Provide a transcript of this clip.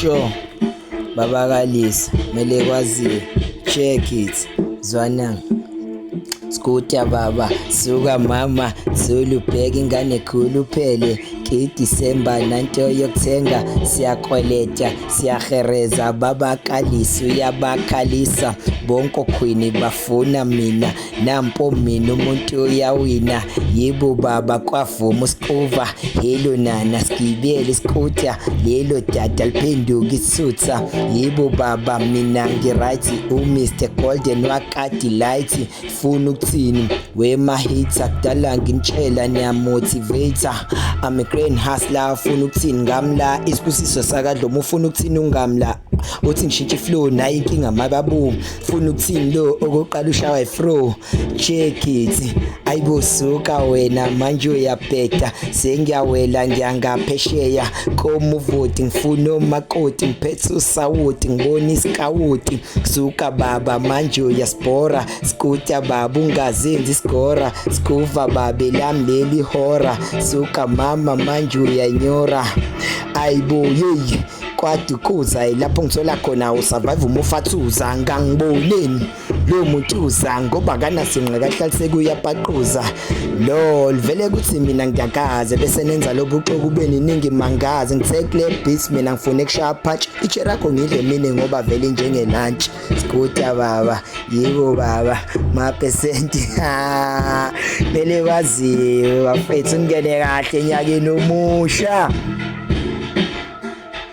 Sure, babakalisa mele kwaziwe, check it, zwana. Skuta baba, suka mama, Zulu bheka ingane khuluphele, kiDisemba nanto yokuthenga, siyakweleta, siyahereza, babakalisa uyabakhalisa, bonke okhwini bafuna mina, nampo mina umuntu uyawina, yibo baba kwavuma usikuva, helo nana sigibele isikuta, lelo dada liphenduka isithutha, yibo baba mina ngiright, uMr Golden wakadelight, funa ukuthini wemahitha kudala nginitshela niyamotivator, I'm a grand hustler, ufuna ukuthini ngamla, isibusiso sakadlomo ufuna ukuthini ungamla, uthi ngishintshe iflow nayi inkinga mababu, ufuna ukuthini lo okokuqala ushawa ifro, check it, ayibo suka wena manje uyabheda, sengiyawela ngiyangaphesheya komuvoti, ngifuna omakoti ngiphethe usawoti ngibona isikawoti, suka baba manje uyasibhora, skuta baba ungazenzi isigora, skuva babe lami leli hora, suka mama manje uyanyora, ayibo yeyi kwadukuza lapho ngithola khona usurvive umufathuza, ngangiboneni lo muntu uza ngoba kanasinqe kahlaliseke uyapaquza, lol vele kuthi mina ngiyakaze bese nenza lobuxoku beniningi mangazi, ngithe kule beat mina ngifuna ukushaya punch, itshe rakho ngidle mina ngoba vele njenge lunch, skuta baba yibo baba maphesenti mele baziwe bafethu, ngene kahle enyakeni omusha.